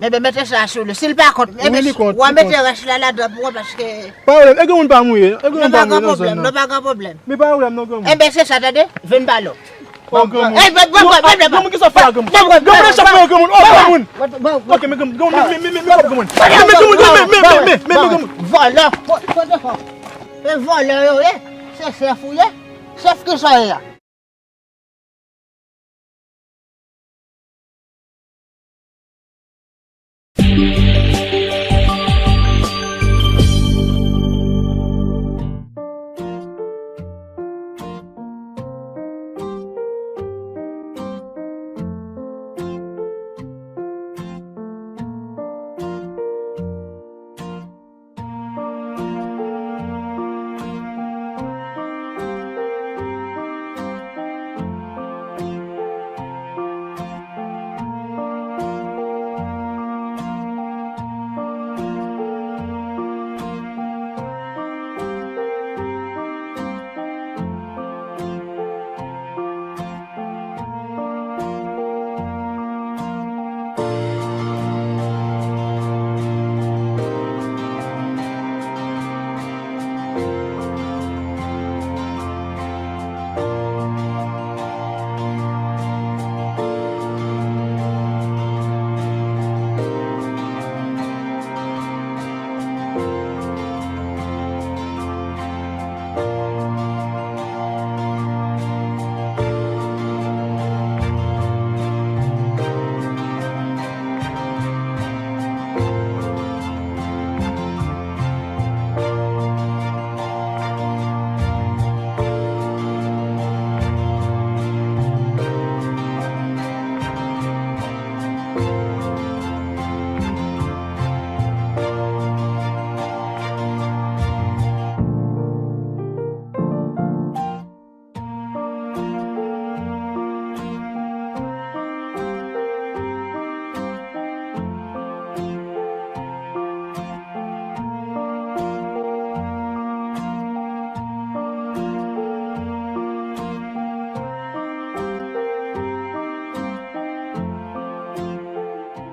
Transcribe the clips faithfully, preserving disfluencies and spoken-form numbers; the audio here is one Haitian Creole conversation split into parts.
Enben, mete sa sou li. Si l pa kont, enben, w a mete rès la ladan pou mwen, paske... Pa pwoblèm, e granmoun pa mouri, e granmoun pa mouri nan zòn nan. Non, pa gen pwoblèm, non, pa gen pwoblèm. Men pa pwoblèm non, granmoun. Enben, se sa, tande, vin balo. Oh, granmoun. Ey, bon, bon, bon, bon, bon. Granmoun, kisa w fè a, granmoun? Granmoun, e chòf mwen, granmoun. Oh, granmoun. Ok, men granmoun, men, men, men, men, men, men, granmoun. Men, men, men, men, men, men, men, granmoun. Vòlò. Se vòlò yo ye. Se chèf ou ye. Chèf kisa w ye a?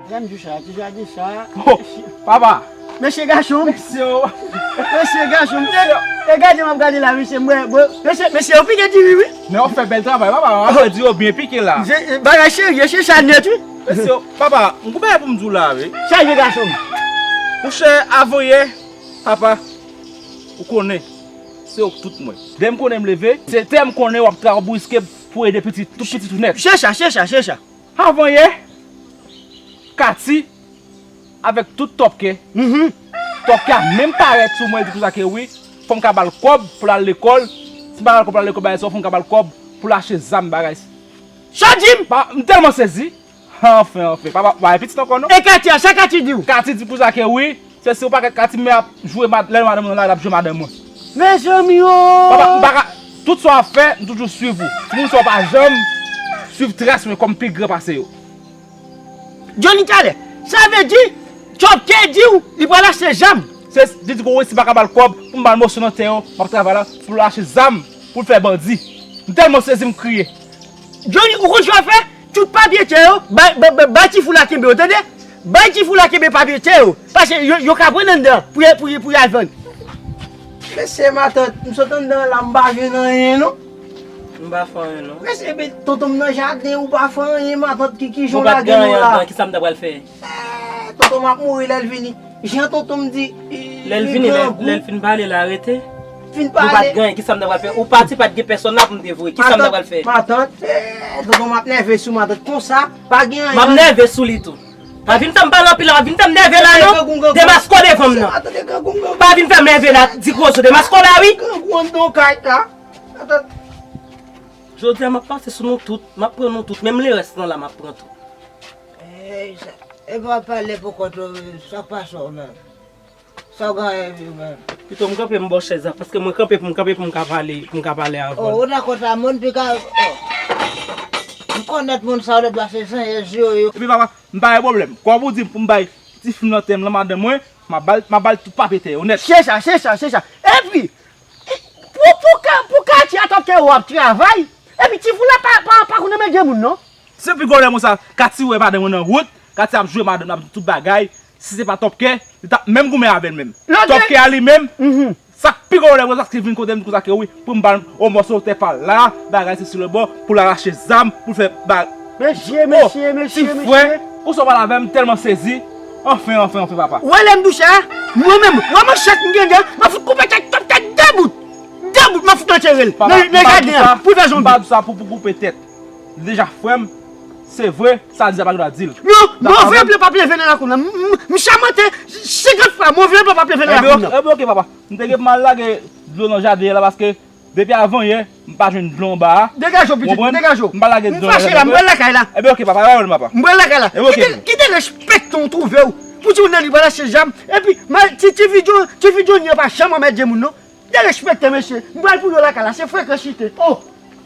Jan m di sa, ti jan di sa. Oh, papa! Mesye gason m. Mesye, oh. Mesye gason m. E gade m ap gade la, mesye, mwen, mwen, mesye, mesye, yo pike diri, wi. Men w ap fè bèl travay, papa, w ap fè diri yo byen pike la. Bagay serye, se sa nèt, wi. Mesye, papa, m gon bagay pou m di w la, wi. Chaje gason m. Monchè, avanyè, papa, ou konnen, se ou k tout mwen. Dè m konnen m leve, se tè m konnen w ap travay, w ap briske pou ede pitit, tout pitit ou nèt. Se sa, se sa, se sa. Avanyè, Kati, avèk tout Tòpke, Tòpke a menm parèt sou mwen, li di konsa ke wi, fò m ka ba l kòb pou l al lekòl. Si m pa ba l kòb pou l al lekòl, bagay sa, fò m ka ba l kòb pou l achte zam, bagay. Sa w di m? Pa, m tèlman sezi. Anfen, anfen. Papa, pa gen pitit ankò, non? E Kati a, sa Kati di w? Kati di konsa ke wi, se si w pa Kati, men ap jwe mad-, lè madanm mwen la, l ap jwe madanm mwen. Mezanmi o! Papa, m pa ka, tout sa w ap fè, m toujou swiv ou. Timoun sa yo pa janm swiv tras mwen kòm pi gran pase yo. Johnny talè, sa vle di, Tchòpke di w li pral achte zam. Se, li di gon resi pa ka ba l kòb pou m ba l moso nan tè yo, m ap travay la, pou l achte zam, pou l fè bandi. M tèlman sezi, m kriye. Johnny, ou konn sa w fè? Tout papye tè yo, bay, bay, bay, bay ti fou la kenbe yo, tande? Bay ti fou la kenbe papye tè yo, paske yo, yo ka pran anndan pou y, pou y, pou y al vann. Mesye, matant, m sot anndan la, m pa jwenn anyen, non. M pa fè anyen, non. Mesye, men tonton m nan jaden, ou pa fè anyen, matant, ki, ki jan w lage nou la? Mwen pa t gen anyen anndan, kisa m ta pral fè? Eh, tonton m ap mouri lè l vini. Jan tonton m di, lè l vini, lè, lè l fin pale la, rete. Fin pale. Nou pa t gen anyen, kisa m ta pral fè? Ou pati, pa t gen pèsòn la pou m te voye. Kisa m ta pral fè? Matant, eh, tonton m ap nève sou matant konsa, pa gen anyen. M ap nève sou li tou. Pa vin fè m pale anpil la, pa vin fè m nève la, non. Demaske w devan m nan. Pa vin fè m nève la, di gwo zo, demaske w la, wi. Grangou anndan kay la. Jodi a, m ap pase sou nou tout, m ap pran nou tout, menm lerès lan la, m ap pran tou. Ey, sa, e pa pale pou kont ou, sa k pase w menm? Sa w genyen, wi, menm? Pito m kanpe m bò chèz la, paske mwen kanpe pou m kanpe pou m ka pale, pou m ka pale avè l. Oh, ou nan kont a moun, pi ka, oh. M konèt moun sa yo, lòt la se zen ye zye yo. Epi papa, m pa gen pwoblèm. Kòm ou di m pou m bay ti fi m nan tè m lan madanm mwen, m ap ba l, m ap ba l tout papye tè yo nèt. Se sa, se sa, se sa. Epi, pou, pou ka, pou Kati a tanke w ap travay, epi ti fou la pa, pa, pa konn renmen granmoun non. Se pi gwo lè mwen sa, Kati wè madanm mwen nan wout, Katya ap jwe madanm nan, ap di tout bagay. Si se pa Top Kè, li t ap menm goumen avè l menm. Top Kè a li menm, sa k pi gwo pwoblèm mwen, sa k vin kote m konsa ke wi, pou m ba l yon mòso tè pa la, bagay sesi le bò, pou l al achte zam, pou l fè ba... Mesye, mesye, mesye, mesye. Ou sa w pale avè m, m tèlman sezi. Anfen, anfen, anfen, papa. Ou wè lè m douche a? Mwen menm, wè manchèt m gen dedan, m ap fout koupe tèt Top Kè de bout. De bout, m ap fout antere l nan jaden an, pou l fè zonbi. M pa di sa pou, pou koupe tèt. Li deja frè m, se vre, sa l di a pa gen dwa di l. Non, move blan p ap leve nan lakou m nan. M, m, m chamante senkant fwa, move blan p ap leve nan lakou m nan. Ebyen, ok, papa. M te gen pou m al lage dlo nan jaden an la, paske depi avanyè, m pa jwenn dlo anba a. Degaje w, pitit, degaje w. M pa lage dlo nan jaden an. M fache la, m pral lakay la. Ebyen, ok, papa, pa pwoblèm, papa. M pral lakay la. Kite, kite respekte w twouve w. Pou timoun nan li pral achte zam. Epi, ti, ti fi John, ti fi Johnny an pa janm anmède moun, non. Derespekte, mesye. M pral pou yo lakay la. Se frekan chite. Oh!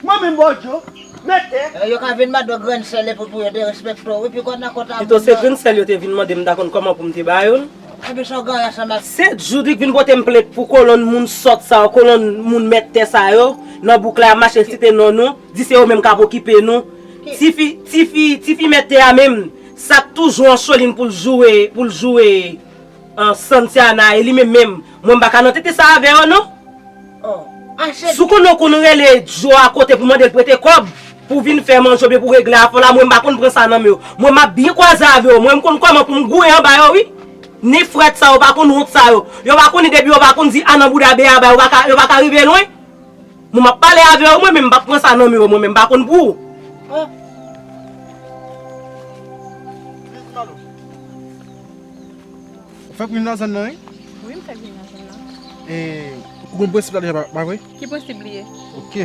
Mwen menm, Bòdyo. Mèt tè. Eh, yo ka vin mande w grenn sèl epi pou yo derespekte w. Wi, pi konn nan kont a moun nan. Pito se grenn sèl yo te vin mande m, m ta konn kòman pou m te ba yo l. Epi sa w gen ansanm ak... Se Judy k vin pote m plent pou kolonn moun sòt sa yo, kolonn moun mèt tè sa yo, nan bouk la, y ap mache site non nou, di se yo menm k ap okipe nou. Tifi, tifi, tifi mèt tè a menm, sa k toujou an cholin pou l joure, pou l joure. An, Santiana, e li menm menm, mwen m pa ka nan tete sa avè yo, non. Si w konnen w konn rele Djo a kote pou mande l prete kòb, pou vin fè manje oubyen pou regle afè w la, mwen m pa konn pran sa nan men w. Mwen m ap byen kwaze avè w, mwen m konn kòman pou m gouye anba yo, wi. Ni frèt sa yo, pa konn wont sa yo. Yo pa konnen depi yo pa konn di a nan bouda bèyè a ba yo, yo pa ka, yo pa ka rive lwen. Mwen m ap pale avè yo, mwen, men m p ap pran sa nan men yo, mwen, men m pa konn pou ou. Ou fèk vin nan zòn nan, wi? Wi, m fèk vin nan zòn nan. E, ou konn prensip la deja, pa, pa vre? Ki prensip li ye? Ok.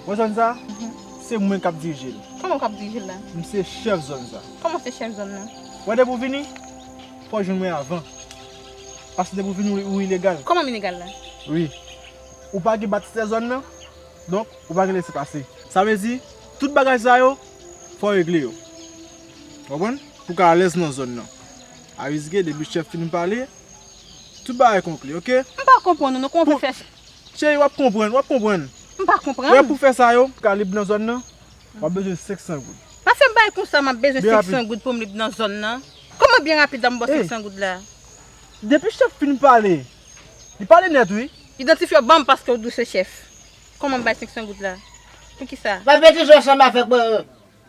Wè zòn sa, se mwen k ap dirije l. Kòman w k ap dirije l la? M se chèf zòn sa. Kòman w se chèf zòn nan? Wè depi w vini, fò w jwenn mwen avan. Paske depi w vini, ou, ou ilegal. Kòman m ilegal la? Wi. Ou pa gen batistè zòn nan, donk ou pa gen lese pase. Sa vle di, tout bagay sa yo, fò w regle yo. Konprann? Pou w ka alèz nan zòn nan. Arizge, depi chèf fin pale, tout bagay konkli, ok? M pa konprann ou, non, kòman w vle fè sa? Cheri, w ap konprann, w ap konprann. M pa konprann. Wè pou fè sa yo, pou w ka lib nan zòn nan, w ap bezwen senk san goud. Pase m bay konsa, m ap bezwen senk san goud pou m lib nan zòn nan. Kòman byen rapid la m ba w senk san goud la? Depi chèf fin pale, li pale nèt, wi. Idantifye w ban m paske w di w se chèf. Kòman m bay senk san goud la? Poukisa? Pa betize ansanm avèk mwen,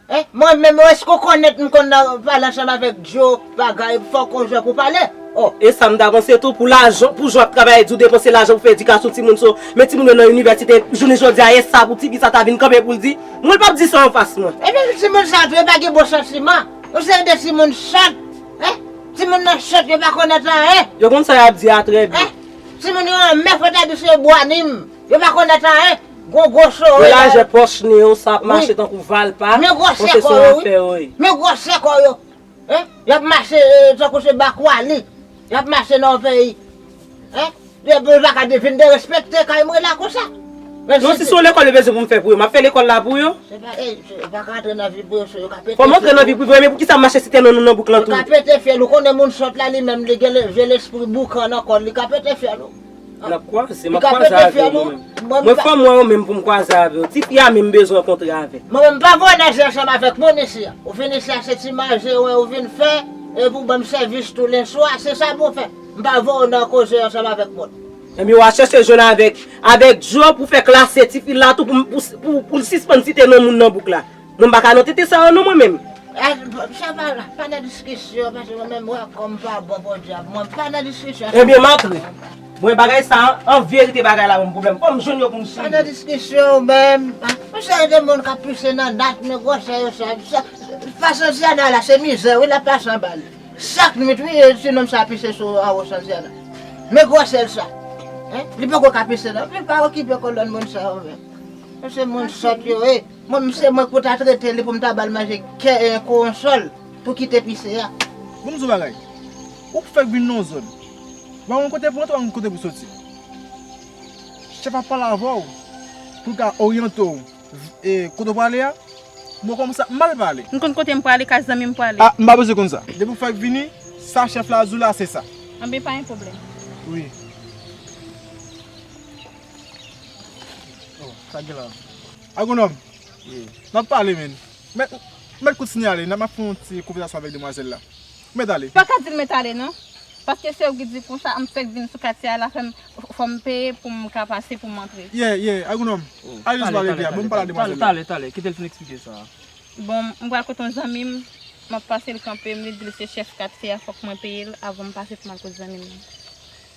eh. Mwen menm, èske w konnen m konn nan pale ansanm avèk Djo, bagay, fòk w jwe pou pale? Oh. E sa m ta panse tou, pou lajan, pou jan w ap travay di w depanse lajan pou fè edikasyon timoun sa yo, men timoun yo nan inivèsite, jounen jodi a, e sa pou tifi sa ta vin kanpe pou l di, mwen l p ap di sa anfas mwen. Ebyen, timoun sa tou, yo pa gen bon santiman. Yon seri de timoun sòt, eh? Timoun nan sòt, yo pa konn anyen. Yo konn sa y ap di a trè byen. Eh? Timoun yo anmè fò ta di se bwa nim. Yo pa konn anyen. Gwo gwo chore. Yo lajè pòch nen yo, sa ap mache tankou valpa. Men gwosè kò yo, wi. Men gwosè kò yo. Hein? Y ap mache, eh, tankou se bakwali. Y ap mache nan yon peyi. Hein? Yo pa ka vin derespekte kay mwen la konsa. Non, si se yon lekòl yo bezwen pou m fè pou yo, m ap fè lekòl la pou yo. Se pa, ey, se, pa ka antre nan vi prive yo, yo ka pete. Fò m antre nan vi prive yo, men poukisa m mache site non nou nan bouk lan tou? Yo ka pete fyèl, ou konnen moun sòt la li menm, li gen le, vye lespri boukan nan kò l, li ka pete fyèl ou. N ap kwaze, m ap kwaze avè w mwen menm. Mwen fò m wè w menm pou m kwaze avè w. Tifi a menm m bezwen rankontre avè l. Mwen menm m pa voye nan zen ansanm avèk moun isi a. Ou vin isi a se ti manje ou, ou vin fè, e pou ban m sèvis tou lenswa, se sa pou w fè. M pa voye w nan koze ansanm avèk moun. Ebyen w a chèche jwenn avèk, avèk Djo pou fè klase tifi la tou pou, pou, pou, pou l sispann site non moun nan bouk la. Mwen m pa ka nan tete sa yo non mwen menm. Eh, sa pa la, pa nan diskisyon, paske mwen menm wè kò m pa bon podyab. Mwen pa nan diskisyon. Ebyen m antre. Mwen bagay sa an, an verite bagay la ban m pwoblèm. Fò m jwenn yo pou m chanje. Pa nan diskisyon ou menm. Yon seri de moun k ap pise nan nat, men gwosè yo sa, sa, pa Santiana la, se mizè wi l ap pase anba l. Chak nwit wi, ti nonm sa pise sou anwo Santiana. Men gwosè l sa. Hein? Li poko ka pise non. Li pa okipe kolòn moun sa yo menm. Se moun sòt yo ye. Mwen, m se mwen k pou ta trete li pou m ta ba l manje kè, eh, kowonsòl pou kite pise a. Bon, m di w bagay. Ou k fèk vin nan yon zòn. Ou pa konn kote pou w antre, ou pa konn kote pou w soti. Chèf ap pale avè w pou l ka oryante w, eh, kote w prale a. Bon, kòm sa, m mal pale. M konn kote m prale, kay zanmi m prale. Ah, m pa bezwen konn sa. Depi w fèk vini, sa chèf la di w la, se sa. Anben, pa gen pwoblèm. Wi. Oh, sa gen la. Agwonòm. Wi. N ap pale, men. Men, M mèt kontinye ale, n ap fè yon ti konvèsasyon avèk demwazèl la. M mèt ale. Pa ka di l mèt ale non. Paske se ou ki di konsa, m fèk vin sou katye a, l ap fè m, fò m peye pou m ka pase pou m antre. Yeah, yeah, agwonòm. Ale jis pale byen, bon, m pale a demwazèl la. Talè, talè, kite l fin eksplike sa. Bon, m pral kote yon zanmi m, m ap pase l kanpe m, li di l se chèf katye a, fòk mwen peye l avan m pase pou m al kote zanmi m nan.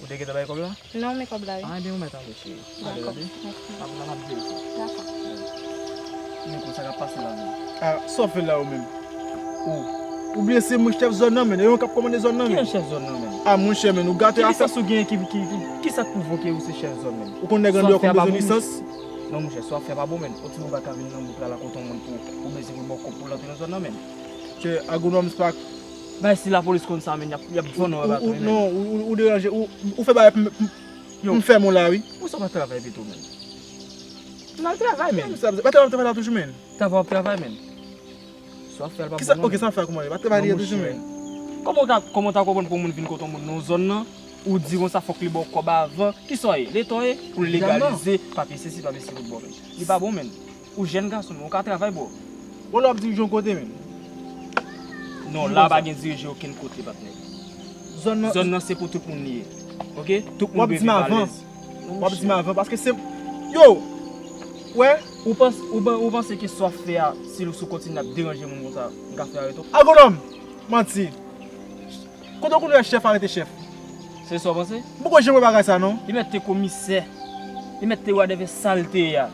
Ou te gentan bay kòb la? Non, men kòb la wi. Ah, ebyen ou mèt ale cheri. Ale tande. N ap n ap jere sa. Dakò. Men konn sa k ap pase la menm. Ah, sa w fè la ou menm? Ou, ou blese mwen chèf zòn nan menm, e mwen k ap kòmande zòn nan menm. Ki nan chèf zòn nan menm? Ah, monchè menm, ou gate afè. Ki lisans ou genyen ki, ki, ki, ki sa k pwouvoke ou se chèf zòn menm? Ou konn nèg andeyò konn bezwen lisans? Non monchè, sa w ap fè pa bon menm. Yon timoun pa ka vin nan bouk la la kote yon moun pou, pou bezwen pou l ba w kòb pou l antre nan zòn nan menm. Chè, agwonòm se pa Bay si lapolis konn sa menm, y ap, y ap vann ou anba tou wi menm. Non, ou, ou, ou deranje, ou, ou fè bagay pou m, pou m fèmen w la wi. Ou sa pa travay pito menm? Ann al travay menm. Sa, pa travay, travay la toujou menm. Travay w ap travay menm. Sa w ap fè al pa bon non. Kisa, ok, sa w ap fè a kouman? Pa travay li ye toujou menm. Kòman w ta, kòman w ta konprann pou yon moun vin kote yon moun nan yon zòn nan, ou di konsa fòk li ba w kòb avan, kisa w ye? Leta w ye? Pou l legalize papye sesi, papye sesi tout bò menm. Li pa bon menm. Ou jèn gason, men ou ka travay bro. Bon la w ap dirije yon kote menm. Non, la pa gen dirije okenn kote patnè. Zòn nan se pou tout moun li ye. Ok? Tout moun dwe viv alèz. W ap di m avan paske se. Yo! Wè? Ou panse, ou, ou panse ke sa w ap fè a, si l sou kontinye ap deranje moun konsa, m ka fè arete w? Agwonòm! Manti! Kote w konn wè chèf arete chèf? Se sa w panse? M poko janm wè bagay sa non. Li mèt te komisè. Li mèt te whatever sa l te ye a.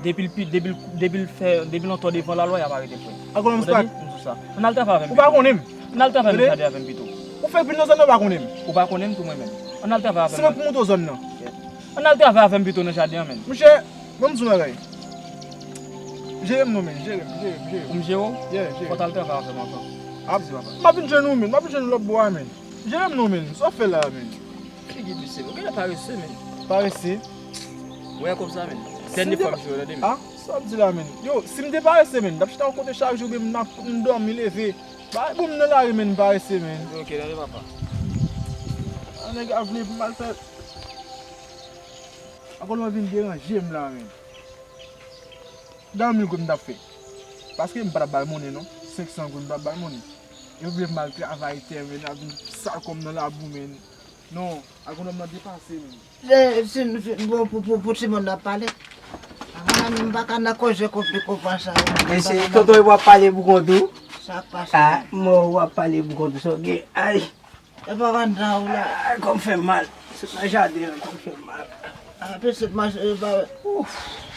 Depi l pi, depi l, depi l fè, depi l antò devan lalwa, y ap arete frè. Agwonòm Sprat. M di w sa. Ann al travay avè m pito. Ou pa konnen m. Ann al travay nan jaden avè m pito. Ou fèk vin nan zòn nan ou pa konnen m. Ou pa konnen m tou mwen menm. Ann al travay avè m. Se mwen pou montre w zòn nan. Ann al travay avè m pito nan jaden an menm. Monchè, Ban m di w yon bagay. Jere m non menn, jere m, jere m, jere m. Pou m jere w? Yeah, jere m. Fò w t al travay avè m avan. Ap, m ap vin jwenn ou menn, m ap vin jwenn ou lòt bò a menn. Jere m non menn, sa w ap fè la a menn? Figi visye, ou genlè parese menn. Parese? Ou wè kòb sa menn? Dènye fwa m jere w tande menn. Ah, sa w ap di la menn? Yo, si m te parese menn, m t ap chita yon kote chak jou oubyen m ap, m dòmi leve. Bay pou m nan lari menn, m parese menn. Ok, tande papa. Ah, nèg la vle pou m al fè. Ankò lè w vin deranje m la menn. Gade yon mil goud m t ap fè. Paske m pa t ap ba l monnen non. Senk san goud m pa t ap ba l monnen. Epi m al travay tè menn, ap vin sal kò m nan labou menn. Non, agwonòm nan depase menn. Si n fin bon pou, pou, pou timoun nan pale. Avan la menm m pa ka nan koze konpli konprann sa yo. Mesye, tonton w ap pale pou kont ou? Sa k pase? Ah, mò w ap pale pou kont ou, sa w gen? Ay! E pa rann nan ou la. Ay, kò m fè m mal. Se nan jaden an kò m fè m mal. Ah, pitit mwen, se pa.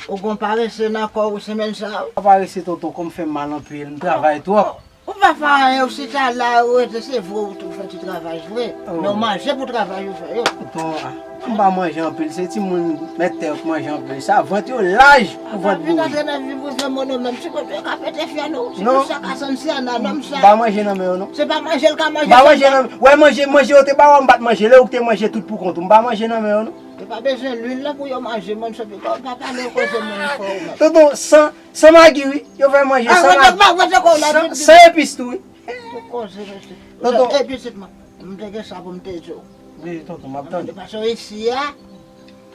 Ou gon parese nan kò ou semèn sa a. Pa parese tonton, kò m fè m mal anpil, m travay twòp. Ou pa fè anyen, ou chita la, ou rete, se vre ou tou fè ti travay vre. Men w manje pou travay ou fè yo. Tonton, ah, m pa manje anpil, se timoun mèt tè yo k manje anpil. Sa, vant yo laj. Ou vant boure. Vin antre nan vi pou fè mono menm. Si kote yo ka pete fyèl ou, si tout sa ka santi an nan nonm sa. M pa manje nan men yo non. Se pa manje l ka manje. M pa manje nan men. Wè manje, manje yo te ba w, m pa t manje. Lè ou te manje tout pou kont ou. M pa manje nan men yo non. Yo pa bezwen lwil la pou yo manje moun sopi. Pa pale koze moun fò ou menm. Tonton, san, san magi wi. Yo fè manje san magi. San, san epis tou wi. Tout koze mesye. Tonton. Epi sit mwen. M te gen sa pou m te di w. Wi, tonton, m ap tande. Paske isi a,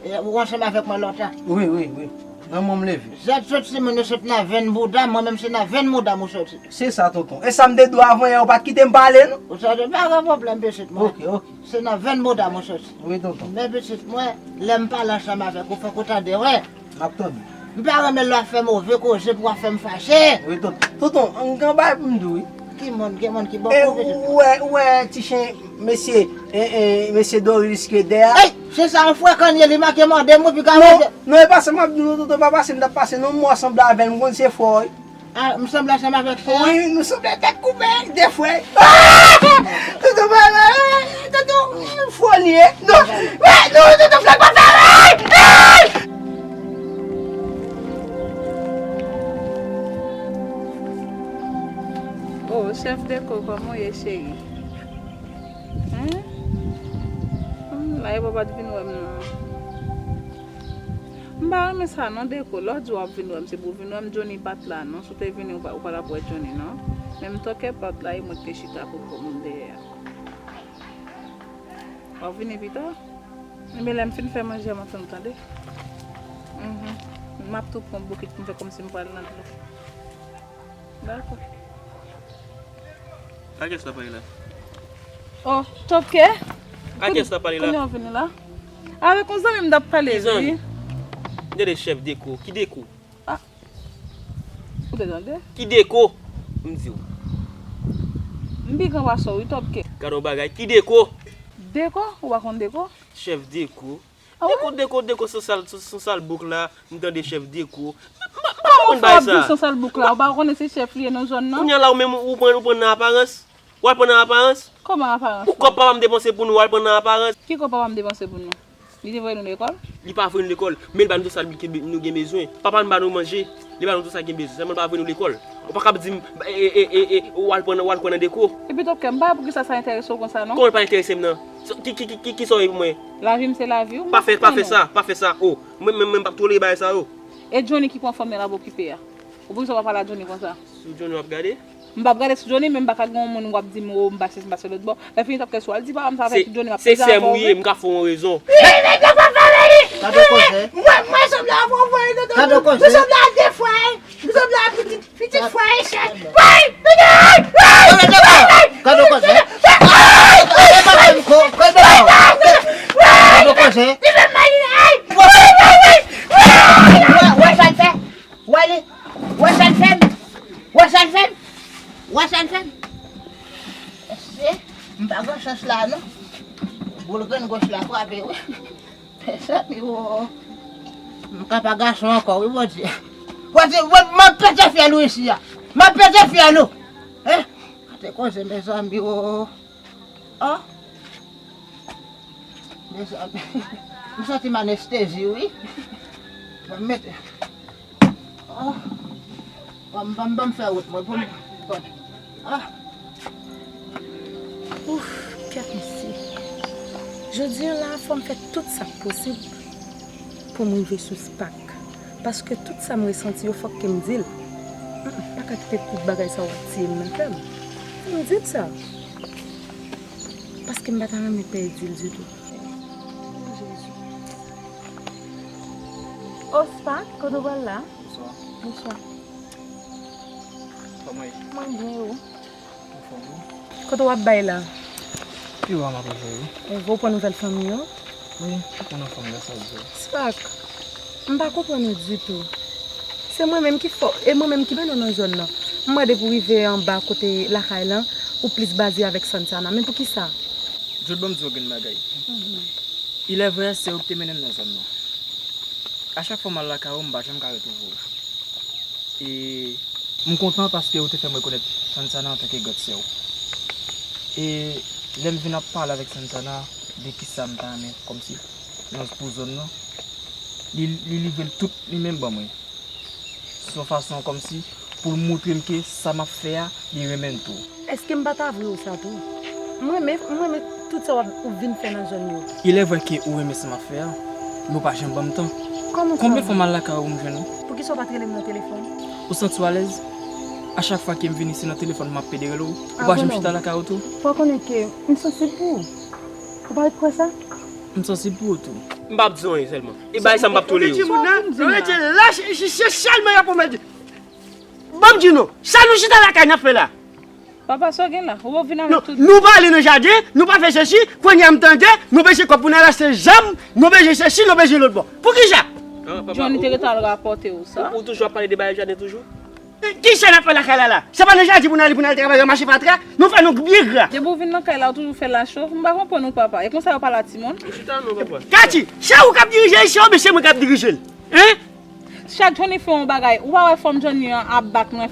e, ou ansanm avèk mwen lòt la. Wi, wi, wi. Nan mwen m leve. Zèt sot timoun yo sot nan venn bouda, mwen menm se nan venn bouda m ou soti. Se sa, tonton. E sa m te di w avan yè, ou pa t kite m pale, non? Ou soti, pa gen pwoblèm, pitit mwen. Ok, ok. Se nan venn bouda m ou soti. Wi, tonton. Men pitit mwen, lè m pale ansanm avèk ou, fòk ou tande, wi. M ap tande. M pa renmen lè w ap fè move koze pou w ap fè m fache. Wi, tonton. Tonton, m gen yon bagay pou m di w, wi. Ki moun, gen moun ki bòkò w pitit mwen? Ou wè, ou wè ti chen, mesye, e, e, mesye Doris ki dèyè a? Ey! Chen sa yon frekan l ye, li manke mòde m, wi, piga manje. Non, e pa sa m ap di w, non, tonton, pa pase m t ap pase, non, m wè w sanble avè l, m konn se fò, wi. Ah, m sanble ansanm avèk chen an? Wi, nou sanble tèt koupe, de frè. Ah! Tonton, pa, tonton, fò li ye. Non, non, tonton, flèk pa fè, wi! Oh, chèf Deko, kòman w ye, cheri? Hein? Hmm, la, e papa t vin wè m nan. M pa renmen sa non, Deko. Lè w di w ap vin wè m, se pou w vin wè m, Johnny pa t la non. Si w te vini, ou pa, ou pa t ap wè Johnny non. Menm tòkè pa t la, e mwen ki te chita pou kò m dèyè a. W ap vini pita? Ebyen, lè m fin fè manje a, m ap fè m tande. Mhm. M ap tou pran bokit pou m fè kòmsi m pral nan dlo. Dakò. A kiyès w ap pale la? Oh, Top Kè. A kiyès w ap pale la? Kounye a w vini la. Avèk yon zanmi m t ap pale, wi. Ki zanmi? M tande chèf Deko. Ki Deko? Ah. Ou te tande? Ki Deko? M di w. M pi gran pase w, wi, Top Kè. Gade yon bagay. Ki Deko? Deko? Ou pa konn Deko? Chèf Deko. Ah wi? Deko, Deko, Deko, se sal, se, se sal bouk la. M tande chèf Deko. M pa, m pa konn bagay sa. Kòman w fè w ap di se sal bouk la? Ou pa konnen se chèf li ye nan zòn nan? Kounye a la, ou menm, ou pran, ou pran nan aparans. W al pran nan aparans? Kòman aparans? Pou kòb papa m depanse pou nou, w al pran nan aparans. Ki kòb papa m depanse pou nou? Li te voye nou lekòl? Li pa voye nou lekòl, men li ba nou tout sa nou gen bezwen. Papa m ba nou manje, li ba nou tout sa gen bezwen, sèlman li pa voye nou lekòl. Ou pa kab di m, e, e, e, e, e, w al pran, w al pran nan Deko. Epi Top Kè, m pa wè poukisa sa enterese w konsa, non. Kòman l pa enterese m nan? Ki, ki, ki, ki, ki sa w ye pou mwen? Lavi m se lavi w, m pa fè, pa fè sa, pa fè sa, o. Mwen menm, mwen p ap tolere bagay sa yo. E Johnny ki pran fanm nan l ap okipe a? Ou poukisa w pa pale a Johnny konsa? Sou Johnny w ap gade? M p ap gade sou Johnny, men m pa ka gen yon moun w ap di m, o, m pase, m pase lòt bò. Lè fini Top Kè, si w al di papa m sa avèk Johnny, m ap peze avè w, wi. Se sè m ou ye, m ka fè w yon rezon. Gade koze. Mwen, mwen sanble avè w, voye nan tèt mwen. Gade koze. Mwen sanble a de frè, mwen sanble a pitit, pitit frè, chèf. Gade koze. Gade koze. Gade koze. Wè, wè sa l fè? Wè li? Wè sa l fè m? Wè sa l fè m? Wè sa l fè m? Mesye, m pa gen chans la non. Boul grenn gòch la frape wi. Mezanmi o. M ka pa gason ankò wi Bondye. Bondye, m ap pete fyèl ou isi a. M ap pete fyèl ou. Hein? Gade koze mezanmi o. Oh. Mezanmi, m santi m anestezi wi. Ban m mete. Oh. Ban m, ban m, ban m fè wout mwen pou m. Ah. Ouf, kèt mesye. Jodi a la, fò m fè tout sa k posib pou m rive sou Spak. Paske tout sa m resanti yo, fòk ke m di l. Mm, m pa ka kite tout bagay sa yo ap tiye m nan kè m. Fò m di l sa. Paske m pa ta renmen pèdi l ditou. O Spak, kote w pral la? Bonswa. Bonswa. Kòman w ye? Mwen byen, e ou? Anfòm wi. Kote w ap bay la? Pi wo a m ap rive wi. Ou pran nouvèl fanmi yo? Wi, m pran nouvèl fanmi yo, sa w di. Spak, m pa konprann ou ditou. Se mwen menm ki fò, e mwen menm ki mennen w nan zòn nan. M mande pou w rive anba kote lakay lan, ou plis baze avèk Santana. Men poukisa? Jodi ban m di w grenn bagay. Mhm. Il est vrai, se ou ki te mennen m nan zòn nan. A chak fwa m al lakay ou, m pa janm ka retwouve w. E m kontan paske ou te fè m rekonèt Santana antanke grandsè w. E lè m vin ap pale avèk Santana de kisa m ta renmen kòmsi nan, pou zòn nan, li, li livre l tout li menm ban mwen. Se yon fason kòmsi pou l moutre m ke sa m ap fè a, li renmen l tou. Èske m pa ta vle w sa tou? M renmen, m renmen tout sa w ap, ou vin fè nan zòn yo. Il est vrai ke ou renmen sa m ap fè a, men ou pa janm ban m tan. Kòman sa? Konbyen fwa m al lakay ou m jwenn ou? Poukisa w pa t rele m nan telefòn? Ou santi w alèz? A chak fwa ke m vin isi nan telefòn m ap pede rele w, ou pa janm chita lakay ou tou? Fò w konnen ke m sansib pou ou. Ou pa kwè sa? M sansib pou ou tou. M p ap di w anyen sèlman. E bagay sa m p ap tolere yo. Ou vle di moun nan, ou vle di lach, se sèlman y ap pwomèt. Ban m di nou, sa nou chita lakay n ap fè la? Papa, sa w gen la? Ou vin avèk tout. Nou pa ale nan jaden, nou pa fè sesi, kounye a m tande, nou bezwen kòb pou n al achte zam, nou bezwen sesi, nou bezwen lòt bò. Poukisa? Johnny te gentan al rapòte w sa. Ou, ou toujou ap pale de bagay jaden toujou? Kisa n ap fè lakay la la? Se pa nan jaden pou n ale, pou n al travay ranmase fatra? Nou fè nou byen gra. Depi w vin nan kay la, ou toujou fè lacho. M pa konprann ou, papa. E konsa yo pale a timoun? Ou chita non, papa. Katy, se ou k ap dirije isi a oubyen se mwen k ap dirije l? Hein? Chak Johnny fè yon bagay, ou pa wè fanm Johnny an ap bat mwen,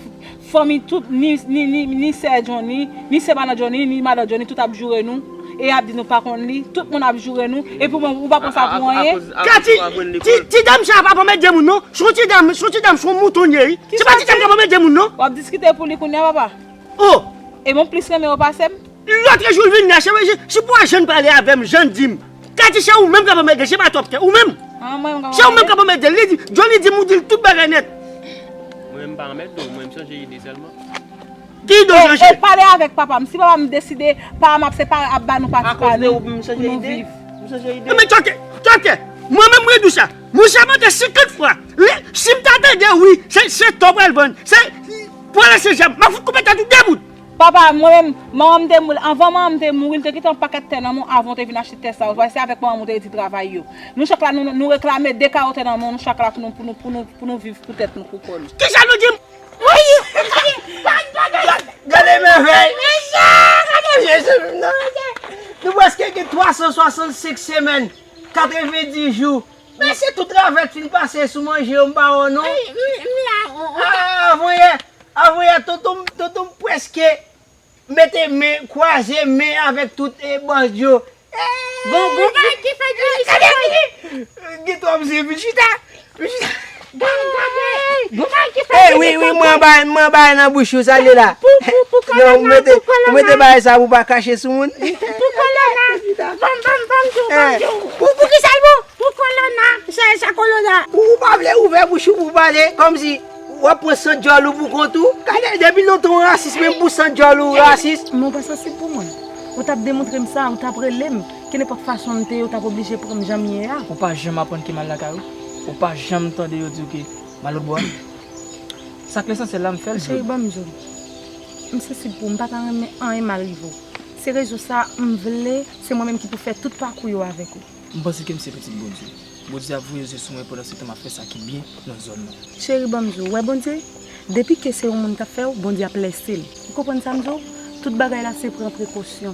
fanmi tout, ni, ni, ni, ni sè Johnny, ni sè madan Johnny, ni madan Johnny, tout ap joure nou, e ap di nou pa konn li, tout moun ap joure nou, epi ou, ou pa pran sa pou anyen. Katy, ti, ti dam sa pa pran mèt de moun non, se yon ti dam, se yon ti dam, se yon mouton li ye wi. Se pa ti dam k ap pran mèt de moun non. W ap diskite pou li kounye a, papa. Oh! E mwen plis renmen w pase m. Lòt jou l vin la, se, se, se pou w ap jwenn pale avè m, jan l di m. Katy, se ou menm k ap anmède, se pa Top Kè, ou menm. Se ou menm k ap anmède l. Li di, Johnny di m ou di l tout bagay nèt. Mwen menm m pa anmède w, mwen m chanje ide sèlman. Ki ide w chanje? E pale avèk papa m. Si papa m deside, papa m ap separe, ap ba nou pati pa nou pou nou viv. M chanje ide? Men Top Kè, Top Kè, mwen menm mwen di w sa. Mwen sa mande senkant fwa. Si m ta tande wi, se, se to pral vann. Se, pral achte zam. M ap fout koupe tèt ou de bout. Papa, mwen menm, manman m te mouri, anvan manman m te mouri, li te kite yon pakèt tè nan men w avan w te vin achte tè sa yo. Se avèk manman m ou te redi travay yo. Nou chak la, nou, nou reklame de kawo tè nan men w, nou chak la pou nou, pou nou, pou nou, pou nou viv pou tèt nou, pou kò nou. Kisa nou di m? Gade mèvèy! Mesye, gade mesye, non. Nou prèske gen twa san swasannsenk semèn, katrevenndis jou. Men se tout travèt fin pase sou manje yo, m pa wè w non. Wi, wi, m la. Ah, avanyè, avanyè, tonton, tonton m prèske mete men, kwaze men avèk tout, eh, bòs yo. Gon, gon, bagay ki fè di li se kòl. Gen twòp zen, vin chita. Vin chita. Gade, gade. Gon bagay ki fè di li se kòl. Eh, wi, wi, mwen bay, mwen bay nan bouch ou, sa li la. Pou, pou, pou kòlona, pou kòlona. Non, ou mete, ou mete bagay sa pou pa kache sou moun. Pou kòlona. Ban m, ban m, ban m di w, ban m di w. Pou, pou ki sa l bon? Pou kòlona. Sa, sa kòlona. Ou, ou pa vle ouvè bouch ou pou pale, kòmsi w ap pran san djòl ou pou kont ou. Gade, depi lontan w rasis, menm pou san djòl ou rasis. Men w pa sansib pou mwen. Ou t ap demontre m sa, ou t ap rele m. Kenenpòt fason m te ye, ou t ap oblije pran m jan m ye a. Ou pa janm aprann ke m al lakay ou. Ou pa janm tande yo di w ke m al lòtbò a. Sa k lesansyèl la, m fè l. Cheri, ban m di w. M sansib pou ou, m pa ta renmen anyen mal rive w. Se rezon sa, m vle, se mwen menm ki pou fè tout pakou yo avèk ou. M panse ke m se pitit Bondye. Bondye ap voye zye sou mwen pandan se tan m ap fè sa ki byen nan zòn nan. Cheri, ban m di w, ou wè Bondye? Depi ke se yon moun k ap fè w, Bondye ap lèse l. Ou konprann sa m di w? Tout bagay la se pran prekosyon.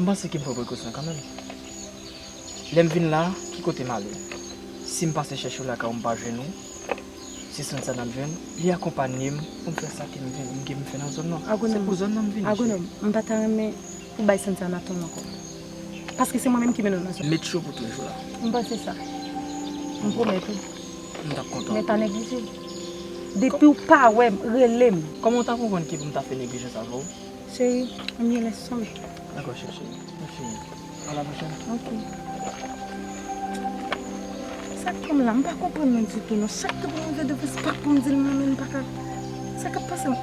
M panse ke m pran prekosyon kanmenm. Lè m vin la, ki kote m ale? Si m pase chèche w lakay ou, m pa jwenn ou, se Sansana m jwenn, li akonpanye m pou m fè sa ke m vin, ke m fè nan zòn nan. Se pou zòn nan m vini, cheri. Agwonòm, m pa ta renmen pou bay Sansana ton ankò. Paske se mwen menm ki mennen w nan zòn. Met cho pou toujou la. M panse sa. M pwomèt ou. M t ap kontan. Men pa neglije. Depi w pa wè m, rele m. Kòman w ta konprann ke pou m ta fè neglijans avè w? Cheri, m gen lè sonm. Dakò, cheri, cheri. Mèsi. A la pwochèn. Ok. Sa k pran m la? M pa konprann non ditou non. Chak tan pou m rive devan se pa pou m di l mwen menm m pa ka. Sa k ap pase m?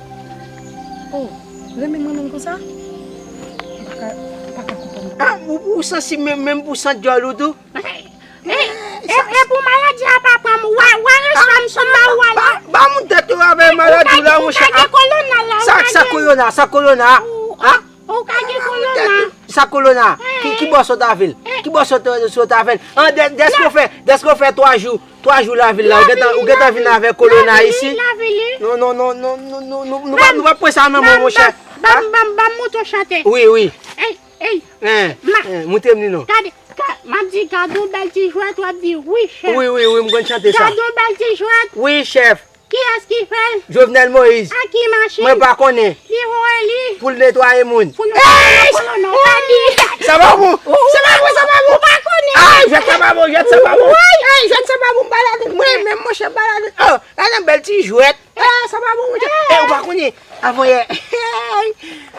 Oh, renmen mwen menm konsa? M pa ka, m pa ka konprann. Ah, ou, ou sansib menm, menm pou san djòl ou tou? E, e, e pou maladi a pa pran m, wa, wa reswa m sou ba ou a la. Ba, ba moun tèt yo avè maladi w la, monchè. Ou ka gen kolona la, ou ka gen. Sa, sa kolona, sa kolona. Ou, ah, ou ka gen kolona. Sa kolona. Ki, ki bò sot avè l? Ki bò sot, sot avè l? An, dè-, dèske w fè, dèske w fè twa jou, twa jou lavil la, ou gentan, ou gentan vin avè kolona isi? Lavil, lavil. Non, non, non, nou pa, nou pa pran sa nan men w, monchè. Ban m, ban m, ban m montre w chante. Wi, wi. Ey, ey. Hein, ma- hein, montre m li non. Gade, ka-, m ap di, "Gade yon bèl ti jwèt," w ap di, "Wi, chèf." Wi, wi, wi, m konn chante sa. "Gade yon bèl ti jwèt." Wi, chèf. Kiyès ki fè l? Jovenel Moïse. Ak ki machin? Mwen pa konnen. Li voye li. Pou l netwaye moun. Pou netwaye moun, kolon, non, pa di. Sa pa bon. Sa pa bon, sa pa bon. Ou pa konnen. Ay, jwèt sa pa bon, jwèt sa pa bon. Ay, ay, jwèt sa pa bon, m pa ladann. Mwen menm, monchè, m pa ladann. Oh, gade yon bèl ti jwèt. Ah, sa pa bon, monchè. Eh, ou pa konnen. Avanyè.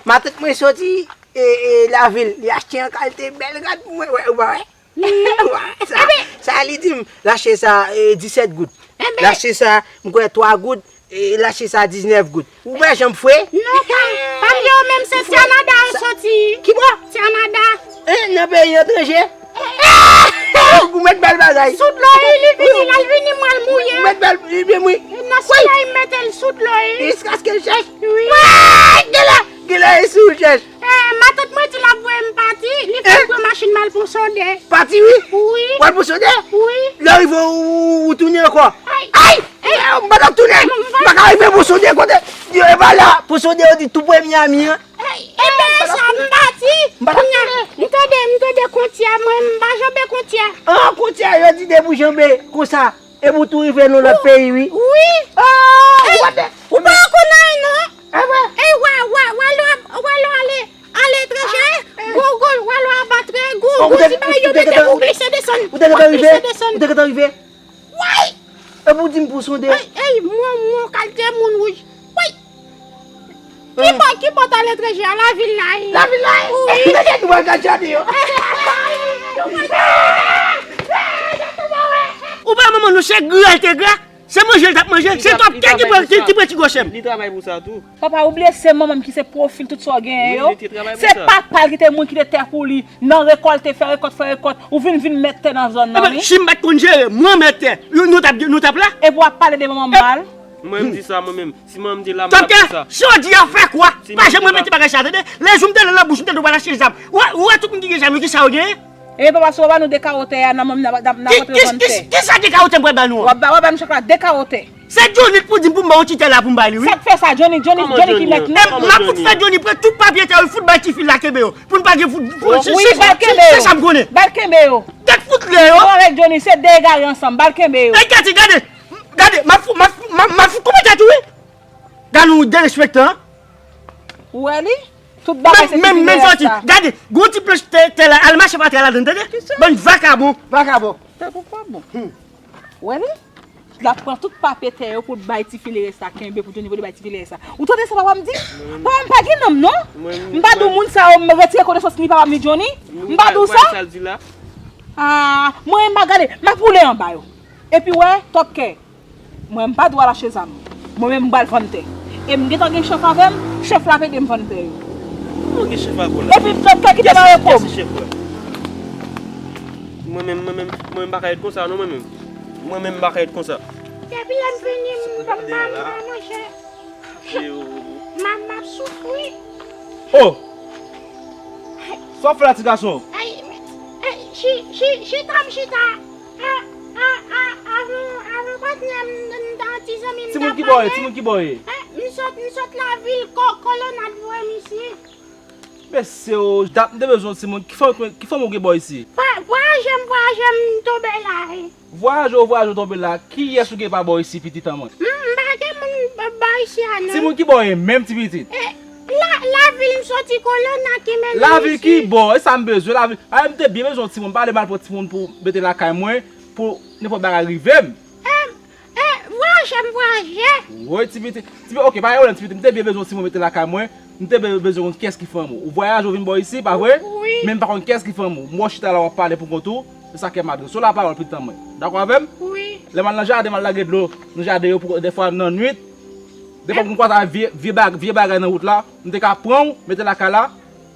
Matant mwen soti e, e, lavil, li achte yon kalite bèl rad pou mwen, wè, ou pa wè? Sa, sa li di m, l achte sa, e, disèt goud. L achte sa, m kwè, twa goud, e, l achte sa diznèf goud. Ou wè jan m fre? Non, pa, pa m yo menm, se Canada yo soti. Ki bò? Canada. Eh, nan peyi etranje? Ou mèt bèl bagay. Sou dlo, wi, li vini, l al vini, m al mouye. Ou mèt bèl, li byen mouye. Nan solèy, m mete l sou dlo, wi. Jiskaske l chèch. Wi. Wè, genlè, genlè, e sou chèch. Eh, matant mwen di l ap voye m pati, li fè l pran machin m al pran sonde. Pati, wi? Wi. W al pran sonde? Wi. Lè w rive, ou, ou tounen ankò? Ay! Ay! Eh, m pa t ap tounen. M pa ka rive pran sonde kote. Yo, e pa la. Pran sonde, yo di tou pre Miami an. Ey, e pa sa, m pati. M pa t ap tounen. M tande, m tande kontyè, mwen, m pa janbe kontyè. An, kontyè, yo di depi w janbe konsa. Epi w tou rive nan lòt peyi, wi. Wi. Ah, ou pa konn anyen, non. Ey, wè, wè, wè, lè w ale, aletranje, gwo, gwo, wè, lè w aba trè gwo, gwo ti bagay yo mete pou glise desann. Ou te gentan rive? Ou te gentan rive? Woy! Epi w di m pou sonde. Ey, ey, mwen, mwen, kalite moun wouj. Woy! Ki bò, ki bò t aletranje a, lavil la ye? Lavil la ye? Wi. Nou pral gade yo. Ou pa manman nou, se gra l te gra. Se manje l t ap manje. Se twòp tè ki pran, ki, ki pran ti gwochè m. Li travay pou sa tou. Papa, ou bliye se manman m ki se pwofil tout sa w genyen yo? Wi, li te travay pou sa. Se papa l ki te moun ki te tè pou li nan rekòlte, fè rekòt, fè rekòt. Ou vin, vin mèt tè nan zòn nan, wi. Si m pa t konn jere, mwen mèt tè. Nou, nou t ap, nou t ap la. Epi w ap pale de manman m mal. Mwen, m di sa, mwen menm. Si mwen, m te la, m t ap di sa. Tòpkè, si w di an fè kwa? Pa janm repete bagay sa, tande? Lè jou m te nan bouch, m te di w pa lache zam. Ou wè, ou wè tout moun ki gen zam yo, ki sa yo genyen? E papa, si w ba nou de kawo tè a, n a, n a, n a, n a rantre vann tè. Ki sa de kawo tè m pral ba nou an? W ap ba, w ap ba nou chak la de kawo tè. Se Johnny k pou di m pou m ba w ti tè la pou m ba li, wi. Sa k fè sa, Johnny, Johnny, Johnny ki mèt nou. M ap fout fè Johnny pran tout papye tè yo, fout bay tifi la kenbe yo. Pou n pa gen fout, fout, se, se, se sa m konnen. Ba l kenbe yo. Tèt fout lè yo. Ou avèk Johnny, se de egare ansanm, ba l kenbe yo. Ey, Katy, gade, gade, m ap fout, m ap, m ap, m ap fout koupe tèt ou, wi. Gade nou derespektan. Ou wè li? Tout bagay se ti fi dèyè sa. Gade, gwo ti planch tè, tè la, al mache pa tè a ladann, tande? Bann vakabon. Vakabon. Tèt ou pa bon. Ou wè li? L ap pran tout papye tè yo pou l bay ti fi lerès la kenbe, pou Johnny voye bay ti fi lerès la. Ou tande sa papa m di? Papa m pa gen nanm non. M pa di w moun sa yo, m retire konesans ni papa m ni Johnny. M pa di w sa? Ah, mwen m pa gade, m ap woule anba yo. Epi wè, Tòpkè. Mwen, m pa dwe al achte zam. Mwen menm, m pral vann tè. E m gentan gen chèf avè m, chèf la ap ede m vann tè yo. Kòman gen chèf avè w la? Epi, Tòpkè kite m arete m. Kiyès ki chèf ou la? Mwen menm, mwen menm, mwen menm, m pa ka ret konsa, non, mwen menm. Mwen menm, m pa ka ret konsa. Depi lè m vini, m pa, m pa, m pa manje. M ap, m ap soufri. Oh! Sa w ap fè la, ti gason? Ay, ay, chi-, chi-, chita, m chita. A, a, a, avan, avan patnè m, m, m ta, ti zanmi m ta pale. Timoun ki bò ye? Timoun ki bò ye? Eh, m sot, m sot lavil Ko-, Kolonad vre, misye. Mesye o, dat m te bezwen yon timoun. Ki fanm, ki fanm ou gen bò isi? Vwa-, vwayaje m, vwayaje m, m tonbe la, wi. Vwayaje w, vwayaje w tonbe la. Kiyès ou gen pa bò isi, pitit an mwen? M, m pa gen moun ba-, bò isi a, non. Timoun ki bò ye menm, ti pitit? Eh, la, lavil m soti Kolonad ki mennen m isi. Lavil ki bò? E sa m bezwen, lavil. A, m te byen bezwen yon timoun. M pa vle m al pran timoun pou mete lakay mwen, pou nenpòt bagay rive m. Eh, eh, vwayaje m, vwayaje. Woy, ti pitit. Ti pi-, oke, pa gen pwoblèm, ti pitit. M te byen bezwen yon timoun mete lakay mwen. M te be-, bezwen konn kiyès ki fanm ou. Ou vwayaje, ou vin bò isi, pa vre? Wi. Men m pa konn kiyès ki fanm ou. M wè w chita la, w ap pale pou kont ou. Se sa k fè m ap di w. Se w lapawòl, pitit an mwen. Dakò avè m? Wi. Lè m al nan jaden, m al lage dlo nan jaden yo pou, dèfwa nan nwit. Dèfwa m kwaze ak vye, vye bag-, vye bagay nan wout la, m te ka pran w, mete lakay la,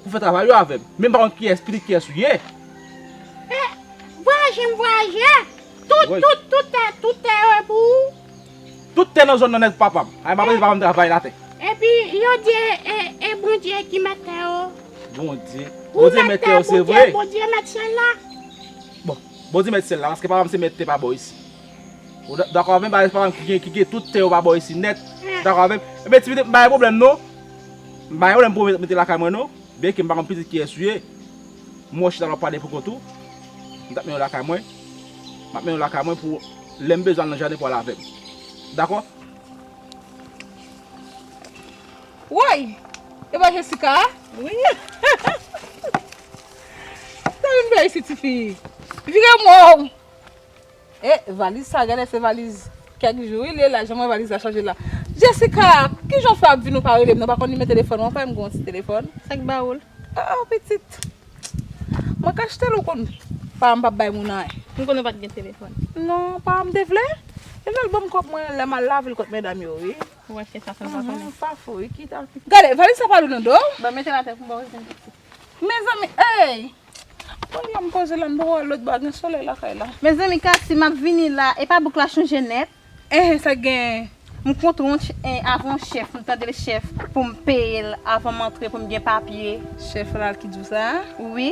pou fè travay yo avè m. Men m pa konn kiyès, pitit kiyès ou ye. Eh, vwayaje m vwayaje. Tout, tout, tout tè, tout tè yo e pou ou. Tout tè nan zòn nan nèt pou papa m. Ay, m pa prese papa m travay latè. Epi, yo di e, e, e Bondye ki mèt tè yo. Bondye. Bondye mèt tè yo, se vre? Bondye mèt syèl la. Bon, Bondye mèt syèl la, paske papa m se mèt tè pa bò isi. Ou da-, dakò avè m, papa m ki gen, ki gen tout tè yo pa bò isi nèt. Dakò avè m? Ebyen, ti pitit, m pa gen pwoblèm, non. M pa gen pwoblèm pou mete lakay mwen, non. Byenke m pa konn pitit kiyès ou ye, m wè w chita la w ap pale pou kont ou, m t ap mennen w lakay mwen. M ap mennen w lakay mwen pou lè m bezwen al nan jaden pou w al avè m. Dakò? Woy! E pa Jessica a? Wi. Sa vin fè isi, tifi? Vire m wè w! E valiz sa, gade se valiz kèk jou, wi, li la, jan mwen valiz la chanje la. Jessica, kijan w fè ap vin ou pa rele m, non, pa konn nimewo telefòn mwen, pa m gen yon ti telefòn. Sa k ba ou l? Ah, pitit. Mwen ka achte l ou konn. Pa m p ap bay moun anyen. M konnen w pa t gen telefòn. Non, pa m te vle. Te vle l ban m kòb mwen lè m al lavil kot medam yo, wi. Ou wè se sa, sa m pa konnen. Mhm, pa fou, wi, ki ta. Gade, valiz sa pa lou nan do. Bon, mete l atè pou m ba w zen pitit. Mezanmi, ey! Kounye a m poze la, m poko al lòt bò a, gen solèy lakay la. Mezanmi, Katy, m ap vini la, e pa bouk la chanje nèt. Enhen, sa gen? M kontre yon ch-, en, avè yon chèf, m tande l chèf, pou m peye l avan m antre, pou m gen papye. Chèf la ki di w sa? Wi.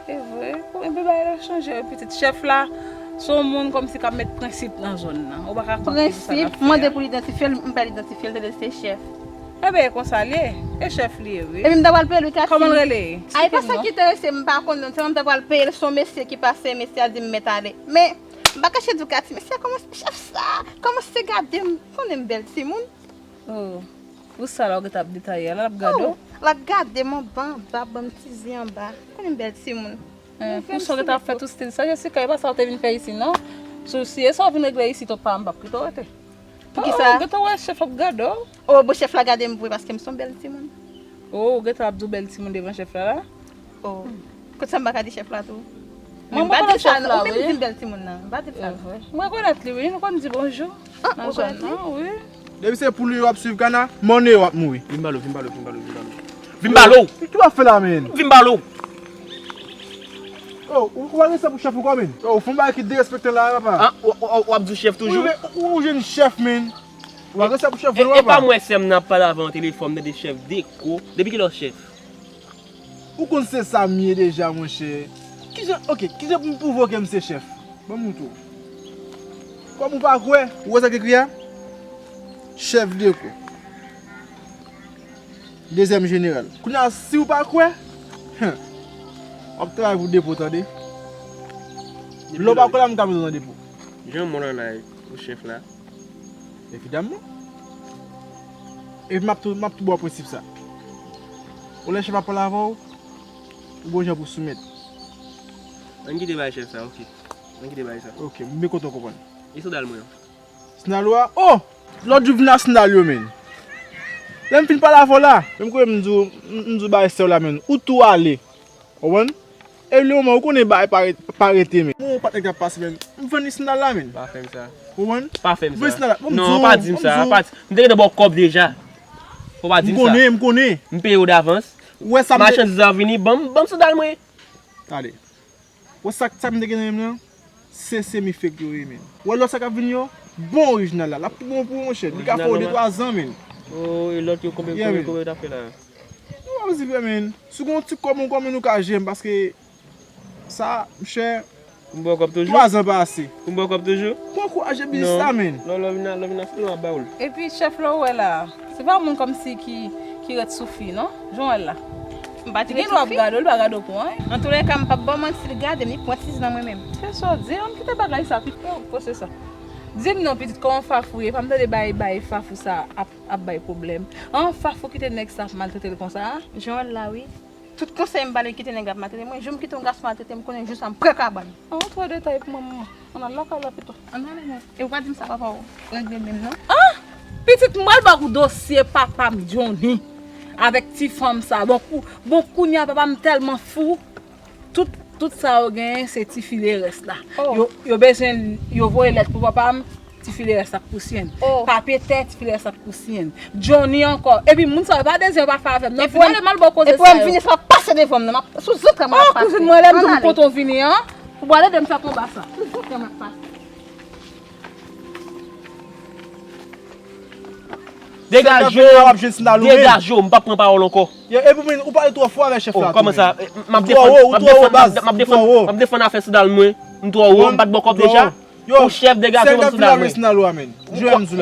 Se vre? Ebyen, bagay la chanje, wi, pitit. Chèf la, se yon moun kòmsi k ap met prensip nan zòn nan. Ou pa ka konte sou sa l ap fè a. Prensip? Mande pou l idantifye l, m pa idantifye l, tande l se chèf. Ebyen, e konsa l ye. E chèf li ye, wi. Epi m ta pral peye l, wi, Katy. Kòman l rele? Ay, pa sa ki enterese m, m pa konn non. Sèlman m ta pral peye l, se yon mesye ki pase, mesye a di m mèt ale. Men, m pa kache di w, Katy, mesye a kòmanse, chèf sa, kòmanse gade m, konnen m bèl timoun. Oh, pou sa la, ou gentan ap detaye a la, l ap gade w? Oh, l ap gade m anba, anba, ban m ti zye anba, konnen m bèl timoun. Eh, pou sa w gentan ap fè tout stil sa, Jessica, e pa sa w te vin fè isi, non. Sousi, e sa w vin regle isi, tonton pa m p ap kite w rete. Poukisa? Oh, ou gentan wè chèf ap gade w. Oh, bon, chèf la gade m vre paske m se yon bèl timoun. Oh, ou gentan ap di w bèl timoun devan chèf la, la? Oh. Kot sa m pa ka di chèf la tou? Mwen, m pa di sa, non. Ou menm di m bèl timoun nan. M pa di sa, non. Mwen rekonèt li, wi. Nou konn di bonjou nan zòn nan, wi. Depi se poul yo w ap swiv, kana, mòn yo w ap mouri. Vin ba l, vin ba l, vin ba l, vin ba l. Vin ba l. Ki w ap fè la, men? Vin ba l. Oh, ou, ou pa gen respè pou chèf ou kò, men? Oh, ou fè yon bagay ki derespektan la, papa. Ah, w, w, w ap di chèf toujou? Wi, men ou, ou jwenn chèf, men. Ou pa gen sa pou chèf vre, papa. E pa mwen sè m nan ap pale avè w nan telefòn, m tande chèf Deko. Depi kilè w chèf? Ou konn se sa m ye deja, monchè. Kijan, oke, kijan pou m pwouve w ke m se chèf? Ban m montre w. Kòm ou pa kwè, ou wè sa k ekri a? Chèf Deko. Dezyèm jeneral. Kounye a, si w pa kwè, w ap travay pou Depo, tande. Lè w pa kwè la, m ka mete w nan Depo. Jan mwen la, ou chèf la. Evidamman. Epi m ap tou, m ap tou ba w prensip sa. Ou lè chèf ap pale avè w, ou gon jan pou soumèt. Ann kite bay chèf sa, oke. Ann kite bay sa. Oke, m byen kontan w konprann. E sandal mwen an? Sandal ou a? Oh! Lòt jou vin ak sandal yo, menn. Lè m fin pale avè w la, menm kote m di w, m, m di w bay sè w la, menn. Ou tou ale. Ou konprann? E le moman ou konnen bagay pa ret-, pa rete, men. Bon, patnè k ap pase, men. M vann li sandal la, men. Pa fè m sa. Ou konprann? Pa fè m sa. Vann sandal la. Bon, m di w, non, pa di m sa. Pa di, m te gentan ba w kòb deja. Fò w pa di m sa. M konnen, m konnen. M peye w davans. Ou wè sa m te... Machandiz la vini, ban m, ban m sandal mwen. Tande. Ou wè sa, sa m te gen nan men m nan? Se semi fake yo ye, men. Ou wè lòt sa k ap vini yo? Bon orijinal la. L ap pi bon pou ou, monchè. Li ka fè w de twa zan, men. Oh, e lòt yo, konbyen, konbyen, konbyen yo t ap fè la? Ou pa bezwen pè, men. Si w gen yon ti kòb, yon kòb, men ou ka jere m, paske sa, monchè, pou m ba w kòb toujou? Twa zan pa ase. Pou m ba w kòb toujou? Pou ankouraje biznis la, men. Non. Lò, lò vin la, lò vin la, se lò m ap ba w l. Epi, chèf, lè w wè la, se pa yon moun kòmsi ki, ki ret sou fi, non? Jan w wè l la. M pa t ret sou fi. Li gen dwa ap gade w, li pa gade w pou anyen. Antoulèka, m p ap ba w manti, li gade m, li pwentiz nan mwen menm. Se sa w di, ann kite bagay sa, pitit. Yo, poze sa. Di m non, pitit, kòman Fafou ye? Pa m tande bay, bay Fafou sa ap, ap bay pwoblèm. An, Fafou kite nèg sa ap maltrete l konsa a? Jan w wè l la, wi. Tout konsèy m ba li, kite nèg ap maltrete mwen. Jou m kite yon gason maltrete m, konnen jou sa m pran kabann. An, ou twò detay pou mwen, manman. Ann al lakay la pito. Ann ale, non. E ou pa di m sa papa w regle menm, non? Ah! Pitit, m pral ba w dosye papa m Johnny avèk ti fanm sa. Bon, kou-, bon, kounye a papa m tèlman fou. Tout, tout sa yo genyen, se tifi Lerès la. Oh. Yo, yo bezwen, yo voye lèt pou papa m, tifi Lerès ap pousyen. Oh. Papye tè, tifi Lerès ap pousyen. Johnny ankò. Epi moun sa yo pa dezyen, yo pa fè avè m. Non, epi fin ale m al ba w koze sa yo. Epi w ap vini sa pase devan m nan, m ap, sou zantray mwen ap pase. Oh, kouzin mwen, lè m di w m kontan w vini an. Pou w al ede m fè konba sa. Sou zantray mwen ap pase. Degaje w, degaje w, m p ap pran pawòl ankò. Yo, epi men, ou pale twò fò avèk chèf la. Oh, kòman sa? M ap defann, m ap defann, m ap defann, m ap defann afè sandal mwen. M twò wo, m pa t ba w kòb deja. Ou chèf, degaje w, ban m sandal mwen.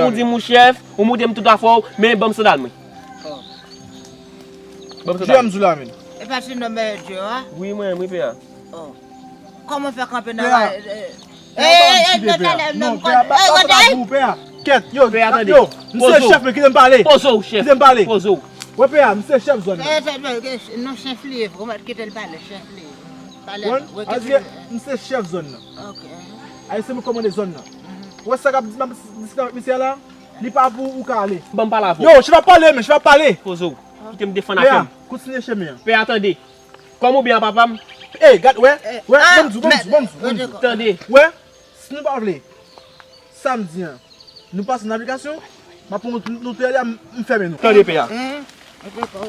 Ou di m ou chèf, ou moute m tout afè w, men ban m sandal mwen. Ban m sandal. Jwe m sou la, men. E pa se nonm Dye a? Wi, mwen, wi, pè a. Oh. Kòman fè kanpe nan la? Pè a, pa m kite pè a. Non, pè a, pa, pa, pa pou pè a. Kèt, yo, yo, m se chèf, men kite m pale. Poze w, chèf. Kite m pale. Poze w. Wè pè a, m se chèf zòn nan. Non, chèf li ye, vre, kite l pale, chèf li ye. Pale. Wè, m se chèf zòn nan. Ok. Ayisyen, mwen kòmande zòn nan. Wè sa k ap di, m ap diskite avèk misye a la? Li pa pou ou ka ale. Ban m pale avè w. Yo, chèf ap pale, men chèf ap pale. Poze w. Kite m defann afè m. Pè a, kontinye chemen an. Pè a, tande. Kòm ou byen a papa m. Ey, gad, wè, wè, ban m di w, ban m di w, ban m di w, ban m di w. Tande. Wè, si nou pa vle, samdi an, nou pase nan aplikasyon, m ap pran nou, nou tou lè de, m fèmen nou. Tande, pè a.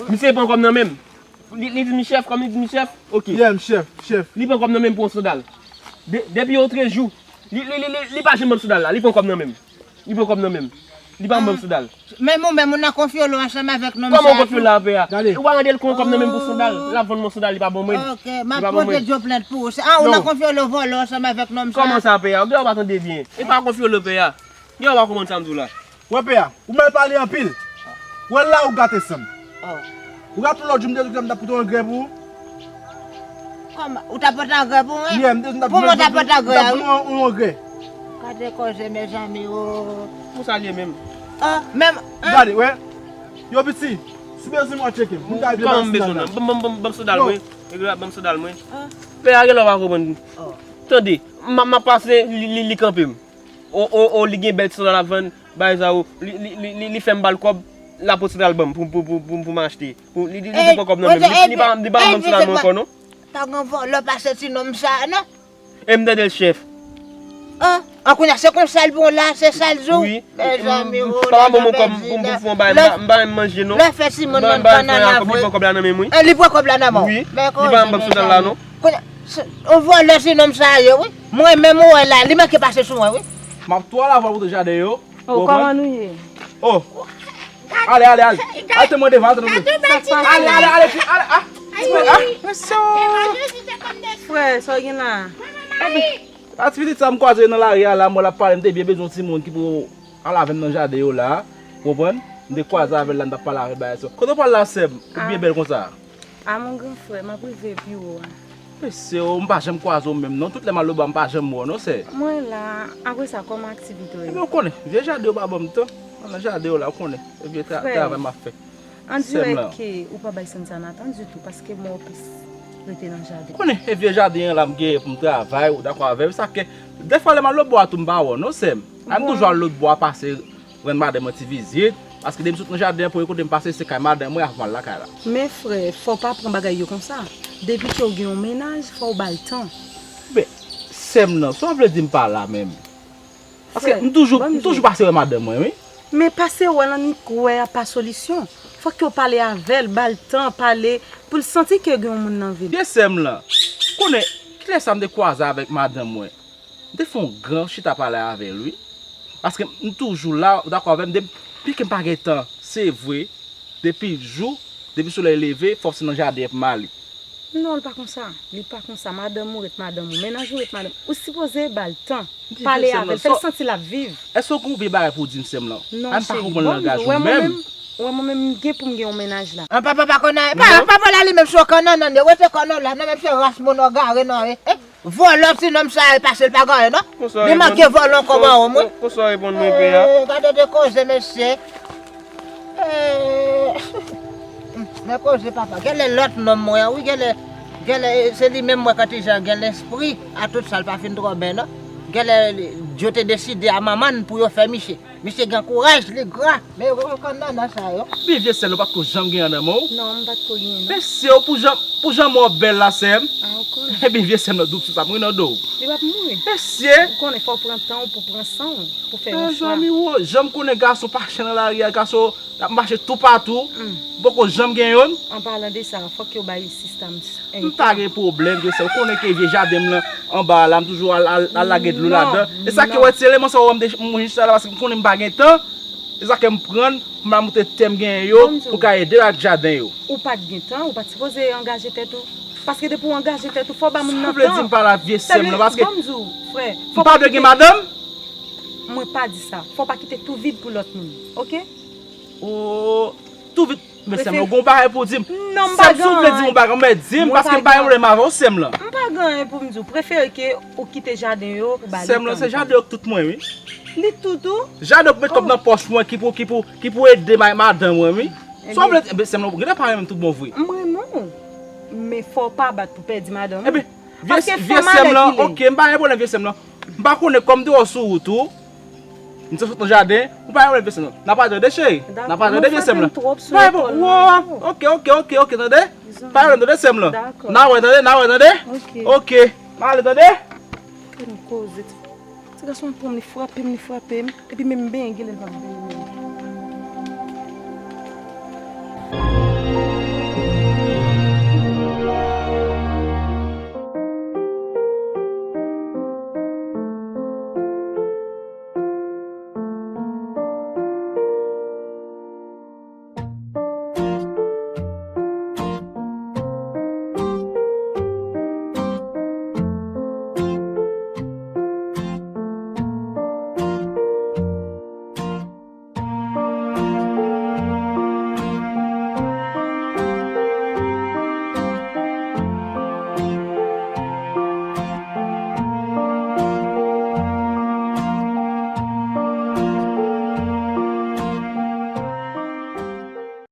Misye pran kòb nan men m. Li, li di m chèf, kòm li di m chèf, ok. Yeah, m chèf, chèf. Li pran kòb nan men m pou yon sandal. De-, depi yon trèz jou, li, li, li, li, li pa janm ban m sandal la, li pran kòb nan men m. Li pran kòb nan men m. Li pa ban m sandal. Menm ou menm, ou nan konfyolo ansanm avèk nonm sa tou. Kòman w konfyolo la, pè a? Gade. Ou pa tande l pran kòb nan men m pou sandal? L ap vann mwen sandal, li pa ban mwen l. Ok, m ap pote Djo plent pou ou. Ah, ou nan konfyolo vòlò ansanm avèk nonm sa? Kòman sa, pè a? Ou gen w pa tande byen. E pa konfyolo, pè a. Gen w pa konprann sa m di w la. Wè pè a, ou mal pale anpil. Wè la ou gate san m. Oh. Ou rapele lòt jou m te di w m t ap pote yon angrè pou ou? Kòman? Ou t ap pote angrè pou mwen? Yeah, m te di m t ap... Pou mwen w t ap pote angrè a, wi. M t ap pote yon, yon angrè. Gade koze, mezanmi, oh. Pou sa l ye menm? Oh, menm, hein? Gade, wè. Yo, piti, si bezwen mwen tcheke m. Kòman m bezwen nan? Ban m, ban m, ban m sandal mwen. Ban m sandal mwen. Pè a gen lè w pa konprann. Oh. Tande, m ap, m ap pase, li, li, li kanpe m. O, o, o, li gen bèl ti sandal ap vann, bagay sa yo. Li, li, li, li, li fè m ba l kòb, l ap pot sandal ban m pou, pou, pou, pou, pou m achte. Pou, li, li, li pran kòb nan men m. Li, li pa, li pa ban m sandal mwen ankò, non. Pa gen vòlò pase ti nonm sa, non. E m tande l chèf. Oh, an kounye a, se konsa l bon la, se sa l di w? Wi. Mezanmi, oh, papa ban m yon kòb pou, pou, pou fè yon bagay, m pa, m pa menm manje, non. Lè fè Simon nan kanal la vre. Li pran kòb la nan men m, wi. Eh, li pran kòb la nan men w. Wi. Li pa ban m sandal la, non. Kounye a, se, yon vòlò se nonm sa ye, wi. Mwen menm ou wè la, li manke pase sou mwen, wi. M ap tou al avè w pou te jaden yo. Oh, kòman nou ye? Oh. Ale, ale, ale. Al te mwen devan, al te mwen devan. Ale, ale, ale, fi, ale, ah. Ti mwen, ah. Mesye. Frè, sa w gen la? Aktivite sa m kwaze nan lari a la, m wè l ap pale, m te byen bezwen yon timoun ki pou al avè m nan jaden yo la. Ou konprann? M te kwaze avè l la, m t ap pale avè l bagay sa. Kote w pral la, sè m? Ou byen bèl konsa. A mon gran frè, m ap rive pi wo a. Mesye, m pa janm kwaze w menm non. Tout lè m al Loba, m pa janm wè w non, sè. Mwen la, apre sa, kòman aktivite w ye? Ebyen, ou konnen, vye jaden yo pa ban m tan. Mwen nan jaden yo la, ou konnen. E vye tra-, travay m ap fè. Sè m lan. Andirèk ke ou pa bay Sansana tan ditou, paske m wè w plis rete nan jaden. Ou konnen, e vye jaden an la m genyen pou m travay, ou dakò avè m, sa fè, dèfwa lè m al lòtbò a tou m pa wè w non, sè m. A m toujou al lòtbò a pase rann madanm mwen ti vizit, paske depi m sot nan jaden an, premye kote m pase se kay madanm mwen avan m al lakay la. Men frè, fò w pa pran bagay yo konsa. Depi ke w gen yon mennaj, fò w ba l tan. Men, sè m nan, sa w vle di m pa la menm? Paske m toujou, m toujou pase wè madanm mwen, wi. Men pase wè l annik wè a pa solisyon. Fòk ke w pale avè l, ba l tan, pale, pou l santi ke gen yon moun nan vi l. Vye sè m lan, konnen, kilè sa m te kwaze avèk madanm mwen? M te fè yon gran chita pale avè l, wi. Paske m toujou la, ou dakò avè m, depi ke m pa gen tan, se vre, depi jou, depi solèy leve, fò se nan jaden an pou m ale. Non, li pa konsa. Li pa konsa. Madanm ou ret madanm ou. Mennaj ou ret madanm. Ou sipoze ba l tan. Pale avè l. Fè l santi l ap viv. Èske w gen yon vye bagay pou w di m, sè m lan? Non, cheri. Bon, m di w, wè mwen menm, wè mwen menm, m gen pou m gen yon mennaj la. An papa pa konn anyen. Pa, pa vòlè li menm sou kannan, non, rete kannan la. Non, menm se ras moun an gare, non, eh. Vòlò ti nonm sa a pase l pa gen anyen non. Li manke vòlò kòman ou mwen. Konsa w reponn mwen pè a. Eh, gade de koze mesye. Eh, men koze papa. Genlè lòt nonm mwen an wi, genlè, genlè se li menm mwen kantijan gen lespri a tout sa l pa fin twò byen non. Genlè yo te deside a manman n pou yo fè misye. Misye gen kouraj, li gra. Men yo gen kannan nan sa yo. Ebyen vye sè m lan, ou pa t ko janm gen nan men w? Non, m pa t ko gen non. Mesye, pou jan, pou jan mò bèl la, sè m. Ah, ou konnen. Ebyen vye sè m lan, doub sou sa, m ri nan do w. Li p ap mouri. Mesye. Ou konnen, fò w pran tan w pou pran san w, pou fè yon chwa. Mezanmi, wo, jan m konnen gason pa chè nan lari a, gason ap mache toupatou. M poko janm gen youn. An palan de sa, fòk yo bay sistèm. M pa gen pwoblèm, vye sè. Ou konnen ke vye jaden m lan anba a la, m toujou al, al, al lage dlo ladan. E sa ke w wè ti eleman sa w wè m te, m jis la paske m konnen m pa gen tan. E sa ke m pran l, pou m al montre tè m genyen yo, pou ka ede l ak jaden yo. Ou pa t gen tan, ou pa t sipoze angaje tèt ou. Paske depi w angaje tèt ou, fò w ba moun nan tan. Sa vle di m pa la vye sè m lan, paske. Ban m di w, frè. M pa dwe gen madanm? Mwen pa di sa. Fò w pa kite tou vid pou lòt moun, oke? O, tou vid. Men sè m lan, ou gen yon bagay pou w di m. Non, m pa gen anyen. Sè m, si w vle di m yon bagay, men di m, paske m pa gen pwoblèm avè w, sè m lan. M pa gen anyen pou m di w. Prefere ke ou kite jaden yo pou ba li tan. Sè m lan, se jaden yo k tout mwen, wi. Li tout ou? Jaden yo k met kòb nan pòch mwen, ki pou, ki pou, ki pou ede ma-, madanm mwen, wi. Si w vle di, ebyen, sè m lan, ou gentan pa renmen m tout bon vre. M renmen w. Men fò w pa bat pou pèdi madanm ou. Ebyen, vye, vye sè m lan, oke, m pa gen pwoblèm, vye sè m lan. M pa konnen kòm m te wè w sou wout ou. M te sot nan jaden, ou pa gen pwoblèm vye sè m lan. N a pale tande cheri. N a pale tande vye sè m lan. Pa gen pwoblèm, oke, oke, oke, oke, tande. Pa gen pwoblèm tande sè m lan. N a wè tande, n a wè tande. Oke. M ale tande. Gade yon koze. Ti gason an pran m, li frape m, li frape m. Epi menm m benyen, genlè l pa benyen.